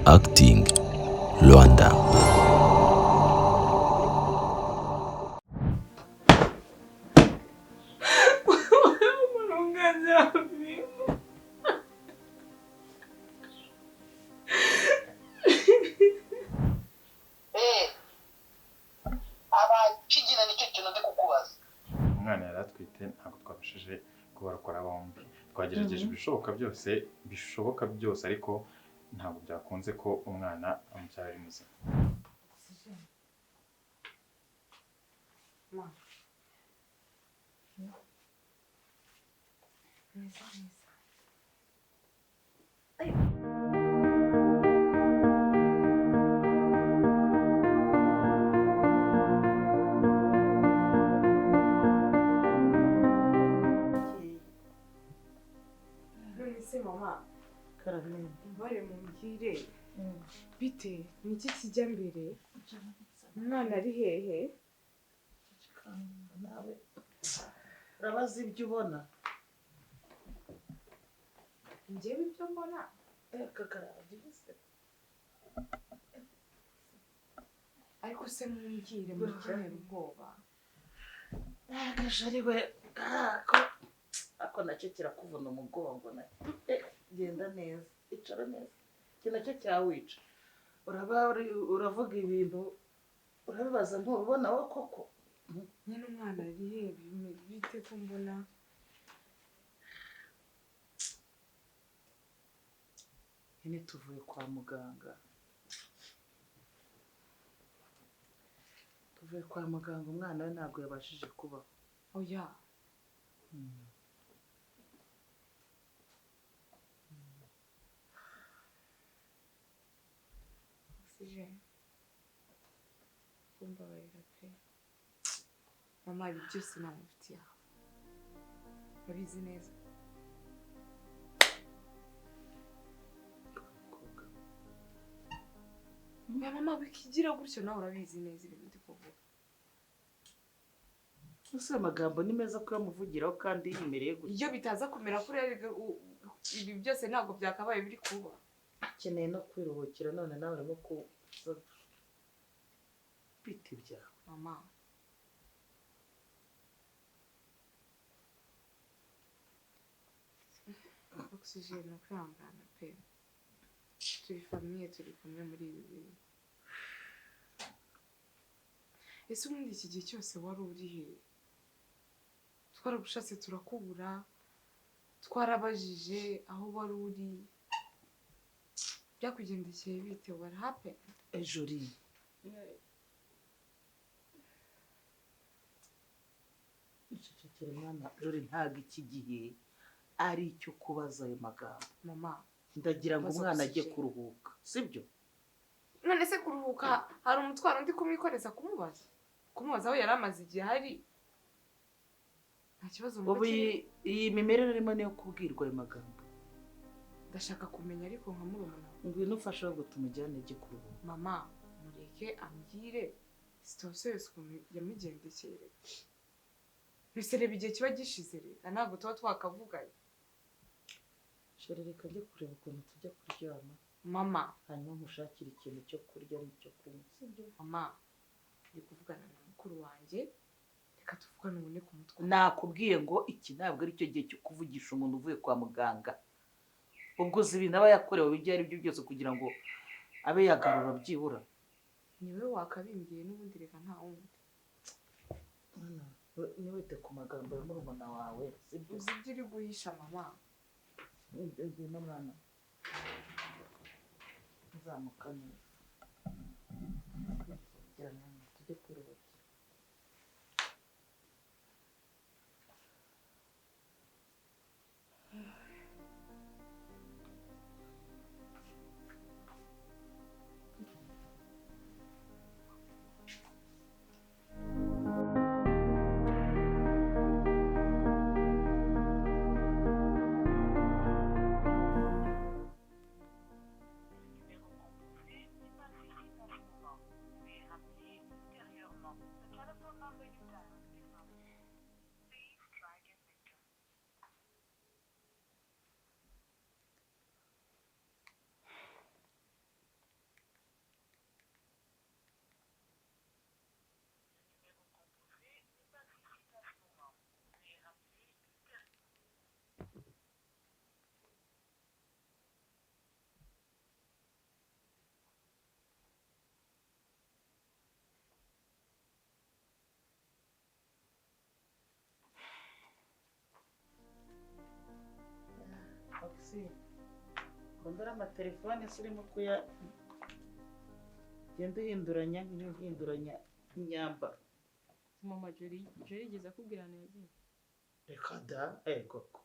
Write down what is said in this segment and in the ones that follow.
Acting Rwanda. Abakigira nicyo kintu ndi kukubaza. Umwana yari atwite, ntabwo twabashije kubarokora bombi. Twagerageje ibishoboka byose, bishoboka byose, ariko ntabwo byakunze ko umwana amubyara ari muzima. None se mama, mbare mumbwire bite, niki kijya mbere? Umwana ari hehe? Nawe urabaza ibyo ubona. Njyewe ibyo mbona? Ariko se mumbwire, murikintera ubwoba. Agashari we kako ako nacyo kirakuvuna umugongo. Genda neza, icara neza, iki nacyo cyawica. Uraba uravuga ibintu urabibaza ntubibona wowe koko. Nyine umwana ari hehe? Bite ko mbona nyine tuvuye kwa muganga, tuvuye kwa muganga, umwana we ntabwo yabashije kubaho. Oya. Oxygen. Kumbabarira pe. Mama, ibi byose ni amafuti yawe. Urabizi neza. Ya mama, wikigira gutyo, nawe urabizi neza ibintu ndi kuvuga. Ese amagambo ni meza kuyamuvugiraho kandi yimereye gutya? Iyo bitaza kumera kuriya, ibi byose ntabwo byakabaye biri kuba. Akeneye no kwiruhukira, none nawe urimo kuza bita ibyawe. Mama, oxygen, ukwihangana pe. Turi famiye, turi kumwe muri ibi bintu. Ese ubundi iki gihe cyose wari uri he? Twaragushatse turakubura, twarabajije aho wari uri. Byakugendekeye bite? What happened? Ejori, icecekere mwana. Jori, ntabwo iki gihe ari icyo kubaza ayo magambo. Mama, ndagira ngo Baza umwana ajye oxygen. kuruhuka, sibyo? None se kuruhuka hari umutwaro ndi kumwikoreza? Kumubaza, kumubaza aho yari amaze igihe hari nta kibazo Ubu numva kiri. iyi mimerere irimo niyo kubwirwa ayo magambo. Ndashaka kumenya ariko nka murumuna we. Ngwino ufashe ahubwo tumujyane ajye kuruhuka. Mama, mureke ambwire situation yose ukuntu yamugendekeye. Mbese reba igihe kiba gishize, reka ntabwo tuba twakavuganye. Sheri, reka njye kureba ukuntu tujya kuryama. Mama, hanyuma nkushakire ikintu cyo kurya n'icyo kunywa, sibyo? Mama, ndi kuvugana na mukuru wanjye, reka tuvugane ubone ku mutwe. Nakubwiye ngo iki ntabwo ari cyo gihe cyo kuvugisha umuntu uvuye kwa muganga. Ubwo uzi ibintu aba yakorewe ibyo ari byo byose kugira ngo abe yagarura byibura. Niwe wakabimbwiye n'ubundi, reka nta wundi. Mwana, ntiwite ku magambo ya murumuna wawe, sibyo? Uzi ibyo uri guhisha mama. Ngwino mwana, uzamuka neza. Gira mwana, tujye kwiruhukira. Amatelefone se urimo kuya genda uhinduranya nk'uhinduranya imyambaro. Mama Jolly Jolly yigeze akubwira ahantu yagiye? Reka da, ego ko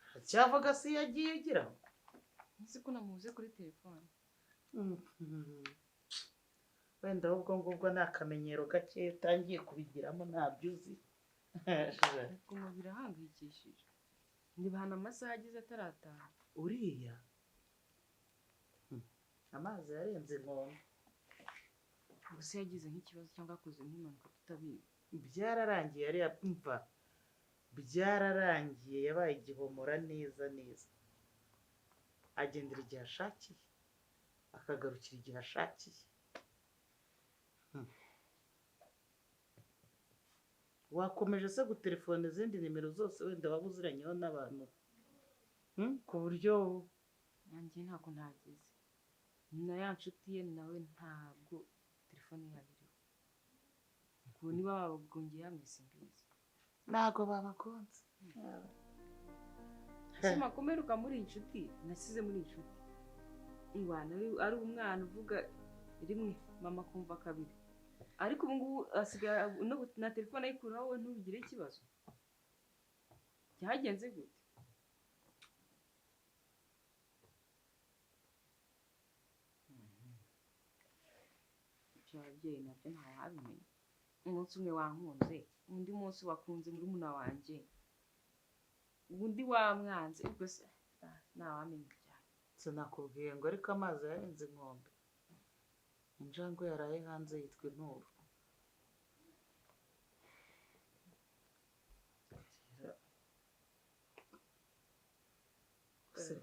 aracyavuga si yagiye ugira ngo Nzi ko namubuze kuri telefone. Wenda ahubwo ngubwo ni akamenyero gake utangiye kubigiramo, ntabyo uzi. Guma birahangayikishije. Ndibahana amasaha ageze atarataha. Uriya amazi yarenze inkombe. Gusa yagize nk'ikibazo cyangwa yakoze nk'impanuka tutabizi. Byararangiye, yari mva byararangiye, yabaye igihomora neza neza, agendera igihe ashakiye akagarukira igihe ashakiye. Wakomeje se gutelefona izindi nimero zose wenda waba uziranyeho n'abantu ku buryo Nanjye ntabwo ntageze na ya nshuti ye, nawe ntabwo telefone yabo iriho. Ubwo niba babagongeye hamwe simbizi. Ntabwo babakunze. Ese makomeruka muri inshuti nasize muri inshuti iwana ari umwana uvuga rimwe mama kumva kabiri, ariko ubu ngubu asigaye na telefone ayikuraho, we ntubigire ikibazo. Byagenze gute? Ibyo ababyeyi nabyo ntawabimenya. Umunsi umwe wankunze, undi munsi wakunze murumuna wanjye, undi wamwanze, ubwo se ntawamenya ibyayo. Sinakubwiye ngo ariko amazi yarenze inkombe. Injangwe yaraye hanze yitwa inturo.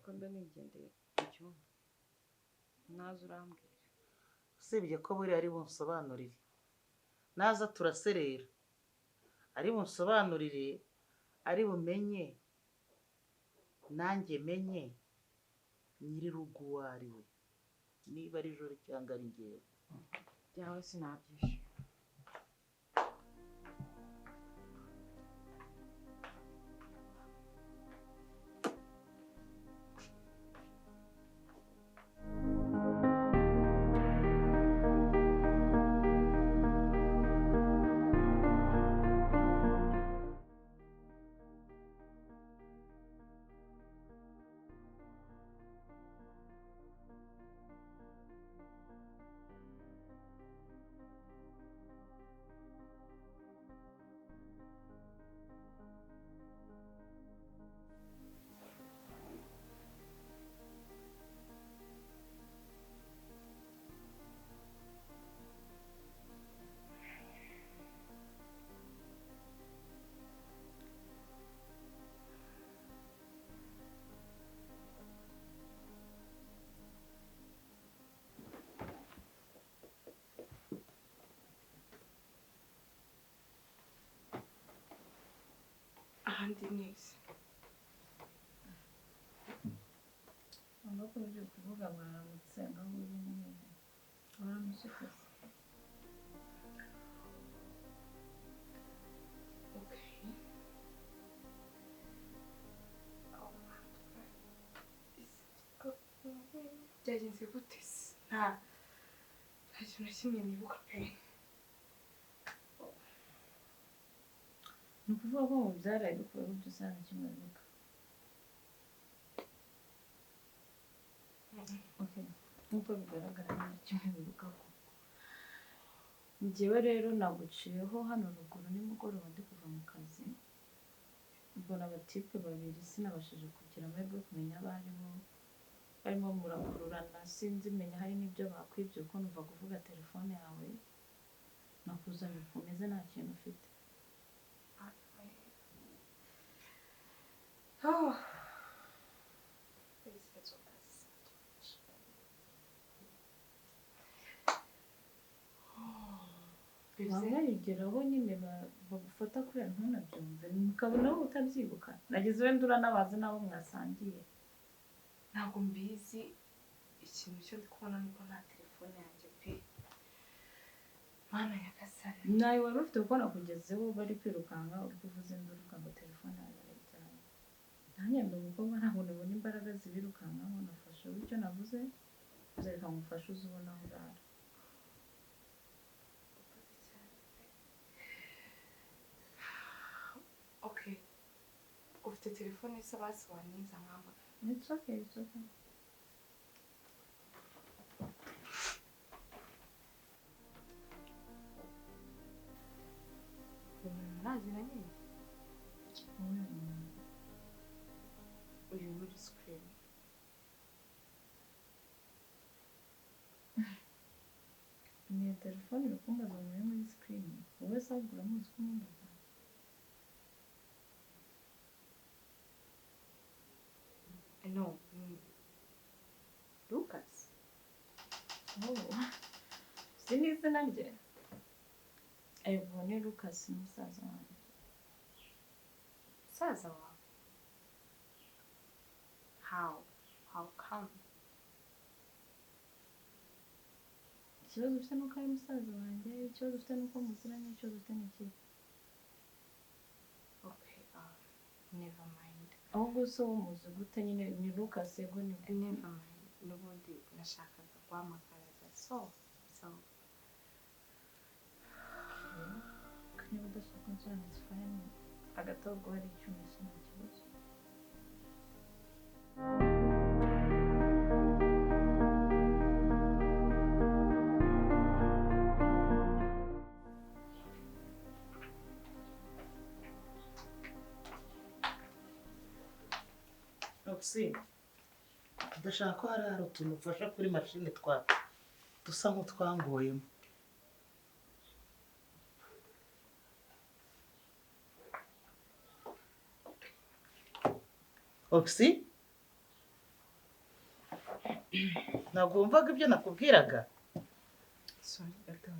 Ko mba nigendeye mu cyumba, naza urambwira. Usibye ko buriya ari bunsobanurire, naza turaserera, ari bunsobanurire, ari bumenye nanjye menye nyir'urugo uwo ari we, niba ari Jolly cyangwa ari njyewe. Byawe sinabyishima. Ahandi neza. Ugomba kuba kuvuga mwaramutse ngaho uri ni hehe? Waramutse ute? Okay. Byagenze gute se? Nta kintu na kimwe nibuka pe. Ni ukuvuga ko mu byaraye bikubayeho byose nta na kimwe wibuka. Okay. Nk'uko bigaragara nta na kimwe wibuka koko. Njyewe rero naguciyeho hano ruguru nimugoroba ndi kuva mu kazi, mbona abatipe babiri sinabashije kugira amahirwe yo kumenya abo aribo, barimo murakururana sinzi menya hari n'ibyo bakwibye kuko numva kuvuga telefone yawe nakuzanye ukomeze nta kintu ufite. Oh. Bamwe nyine bagufata kubera ntunabyumve, ukabona wowe utabyibuka. Nagize wenda uranabazi n'abo mwasangiye. Ntabwo mbizi, ikintu cyo ndi kubona nuko nta telefone yanjye pe. Mana nyagasani. Nawe wari ufite kuko nakugezeho bari kwirukanka uri kuvuza induru uvuga ngo telefone yawe barayijyanye. Nanjye ndi umukobwa ntabwo nabona imbaraga zibirukankaho, nafashe wumvishe icyo navuze, uzereka ngufashe uze ubona aho urara. Urakoze cyane pe. Okay, ufite telefone se basi waniza nkahamagara? It's okay, it's okay. Uyu muraziranye? Wowe muntu. Uyu muri screen. Ni telefone iri kumbaza ngo uri muri screen. Wowe se ahubwo uramuzi ko umumbaza? No, Lucas. Oh. Si ni izina rye? Ego, ni Lucas, ni musaza wanjye. Musaza wawe? How come? Ikibazo ufite nuko ari musaza wanjye, ikibazo ufite nuko muziranye, ikibazo ufite ni ikihe? Okay, never mind. Ahubwo se wowe umuzi gute nyine? Ni Lucas, yego ni Never mind, n'ubundi nashakaga guhamagara. So Niba udashaka unsobanurira, it's fine. Hagati aho ubwo hari icyuma, nta kibazo. Oxy, ndashaka ko hari utuntu ufasha kuri mashini twa dusa nk'utwangoyemo. Oxy, ntabwo wumvaga ibyo nakubwiraga? Sorry gatoya.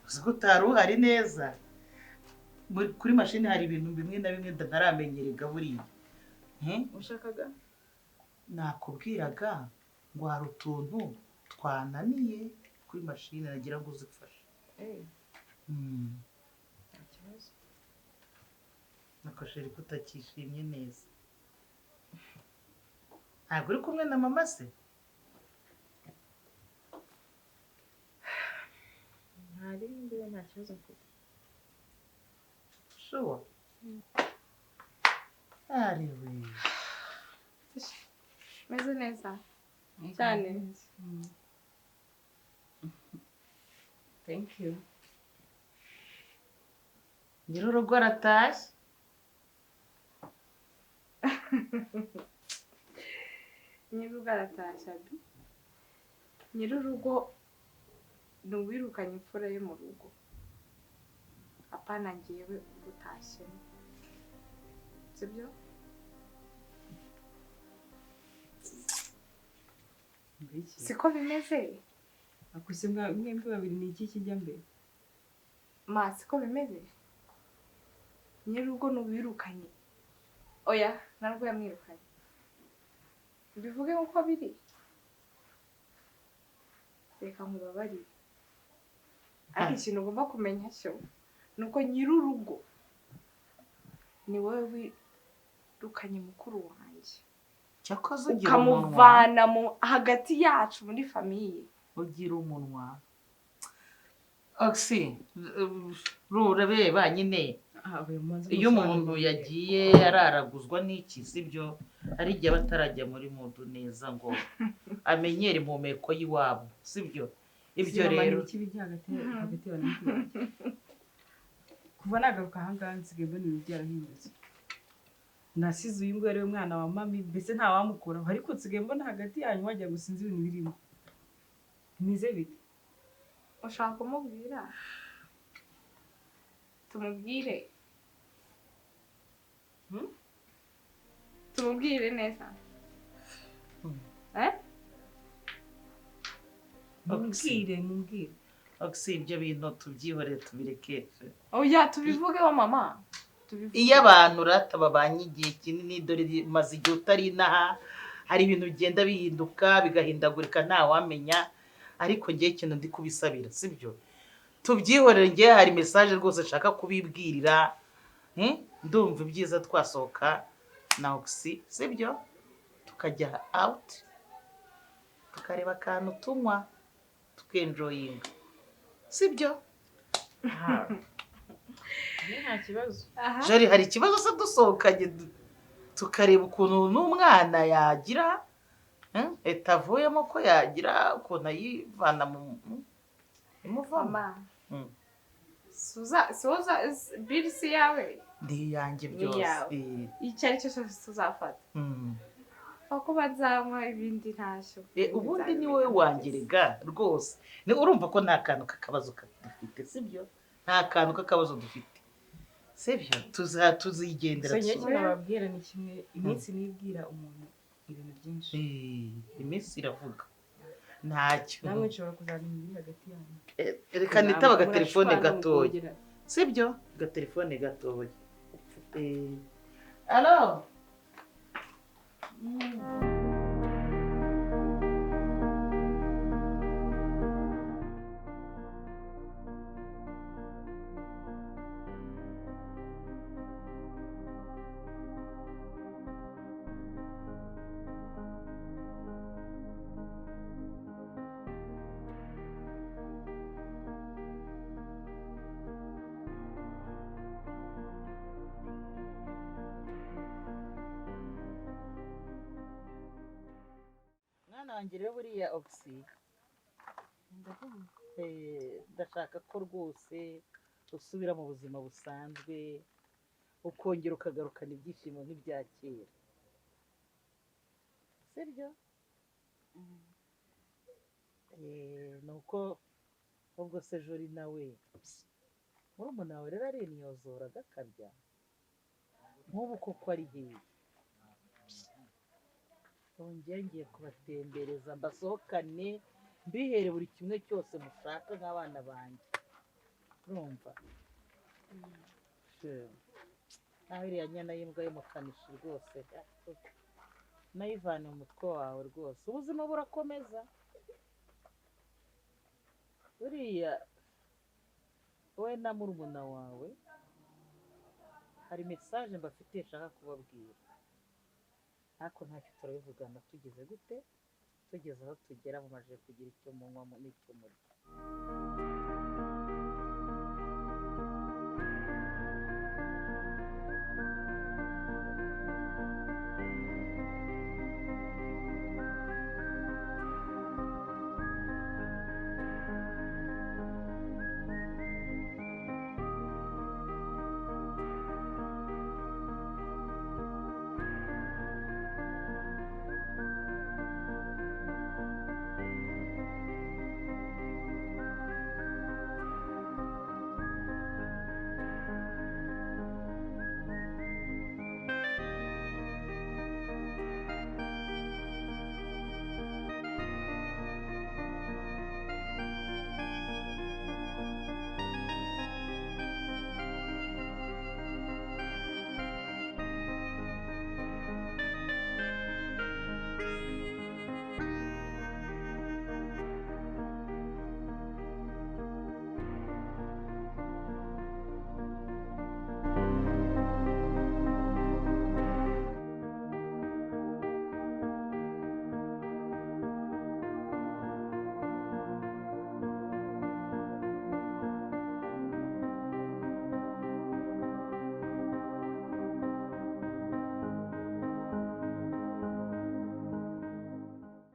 Uzi ko utari uhari neza. Kuri mashini hari ibintu bimwe na bimwe ntaramenyerega buriya. Ushakaga? Nakubwiraga ngo hari utuntu twananiye kuri mashini, nagira ngo uzifashe. Nta kibazo. Nako chérie, ko utakishimye neza, ntabwo uri kumwe na mama se? Ntari njyewe, nta kibazo mfite. Sure? Ariwe. Meze neza cyane. Thank you. Nyir'urugo aratashye. Nyir'urugo aratashye abi. Nyir'urugo ni uwirukanye imfura ye mu rugo, apana njyewe urutashyemo, sibyo? Ngwiki? Siko bimeze? Akuse mwembi babiri, ni iki kijya mbere? Ma, siko bimeze? Nyir'urugo ni uwirukanye, oya, ntabwo yamwirukanye, mbivuge uko biri. Reka nkubabarire, ariko ikintu ugomba kumenya cyo ni uko nyir'urugo ni wowe wirukanye mukuru wanjye, Cyakoze ugira umunwa. ukamuvana mu hagati yacu muri famille. Ugira umunwa, Oxy. Rurabeba nyine. Ah, uyu munsi. Iyo umuntu yagiye araraguzwa n'iki, sibyo? Hari igihe aba atarajya muri mood neza ngo amenyere impumeko y'iwabo, sibyo? Ibyo rero. Iki bijya hagati yawe na mukuru wanjye? Kuva nagaruka ahangaha nsigaye mbona ibintu byarahindutse. Nasize uyu nguyu ari we mwana wa mami, mbese ntawamukuraho, ariko nsigaye mbona hagati yanyu wagira ngo sinzi ibintu birimo. Bimeze bite? Ushaka kumubwira? Tumubwire? Hmm? Tumubwire neza? Eh? Mumbwire, mumbwire. Oxy, ibyo bintu tubyihorere, tubireke. Oya, tubivugeho mama, tubivuge. Iyo abantu rata babanye igihe kinini, dore maze igihe utari inaha, hari ibintu bigenda bihinduka, bigahindagurika, ntawamenya. Ariko ngewe ikintu ndi kubisabira, sibyo, tubyihorere. Ngewe hari message rwose nshaka kubibwirira. Ndumva ibyiza twasohoka na Oxy, sibyo? Tukajya out, tukareba akantu tunywa, tukenjoyinga, sibyo? Nta kibazo. Jari, hari ikibazo se dusohokanye tukareba ukuntu n'umwana yagira leta avuyemo, ko yagira ukuntu ayivana mu imuvamo? Suza suza bill si yawe? Ni iyanjye Ni byose. iyawe. Icyo ari cyo cyose tuzafata, kuko bazanywa ibindi ntacyo. Ubundi ni wowe wangerega rwose. Ni urumva ko nta kantu k'akabazo dufite, sibyo? Nta kantu k'akabazo dufite, sibyo? Tuzigendera. Gusa njye dusohoke. icyo nababwira ni kimwe: iminsi nibwira umuntu ibintu byinshi. Iminsi iravuga, ntacyo. Namwe nshobora kuzamenya ibiri hagati yanyu. Reka nitaba agatelefone Murashwana gatoya. mukongera. Sibyo? Agatelefone gatoya. Alo. Mwana wanjye rero, buriya Oxy, ndashaka ko rwose usubira mu buzima busanzwe, ukongera ukagarukana ibyishimo nk'ibya kera, sibyo? Ni uko ubwo se Jori nawe, murumuna wawe rero, ariniyozora agakabya. Nk'ubu koko ari hehe? Ubu ngiye kubatembereza, mbasohokane, mbihere buri kimwe cyose mushaka nk'abana banjye. Urumva? Naho iriya nyana y'imbwa y'umukanishi rwose, nayivane mu mutwe wawe rwose. Ubuzima burakomeza. Buriya wowe na murumuna wawe hari message mbafitiye nshaka kubabwira, ariko ntacyo, turabivugana tugeze gute, tugeze aho tugera, mumaze kugira icyo munywa n'icyo murya.